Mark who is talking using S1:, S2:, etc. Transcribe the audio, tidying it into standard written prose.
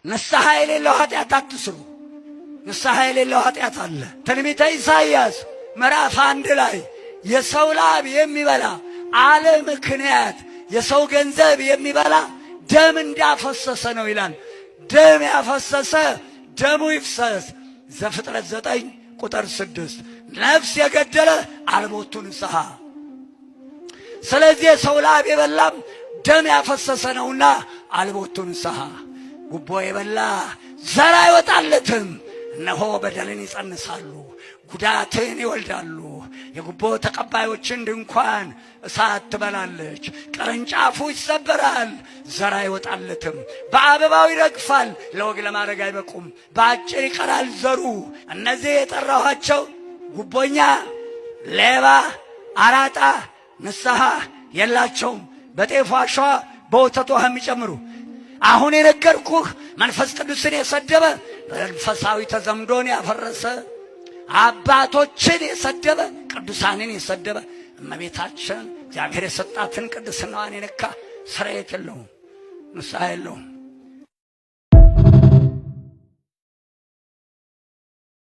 S1: ንስሐ የሌለው ኃጢአት አትስሩ። ንስሐ የሌለው ኃጢአት አለ። ትንቢተ ኢሳይያስ ምዕራፍ 1 ላይ የሰው ላብ የሚበላ አለ ምክንያት የሰው ገንዘብ የሚበላ ደም እንዳፈሰሰ ነው ይላል። ደም ያፈሰሰ ደሙ ይፍሰስ። ዘፍጥረት 9 ቁጥር 6። ነፍስ የገደለ አልቦቱ ንስሐ። ስለዚህ የሰው ላብ የበላም ደም ያፈሰሰ ነውና አልቦቱ ንስሐ። ጉቦ የበላ ዘር አይወጣለትም። እነሆ በደልን ይጸንሳሉ፣ ጉዳትን ይወልዳሉ። የጉቦ ተቀባዮችን ድንኳን እሳት ትበላለች። ቅርንጫፉ ይሰበራል፣ ዘር አይወጣለትም። በአበባው ይረግፋል፣ ለወግ ለማድረግ አይበቁም። በአጭር ይቀራል ዘሩ። እነዚህ የጠራኋቸው ጉቦኛ፣ ሌባ፣ አራጣ ንስሐ የላቸውም። በጤፉ አሸዋ በወተቱ ውሃ የሚጨምሩ፣ አሁን የነገርኩህ መንፈስ ቅዱስን የሰደበ፣ መንፈሳዊ ተዘምዶን ያፈረሰ፣ አባቶችን የሰደበ፣ ቅዱሳንን የሰደበ፣ እመቤታችን እግዚአብሔር የሰጣትን ቅድስናዋን የነካ ስርየት የለውም፣ ንስሐ የለውም።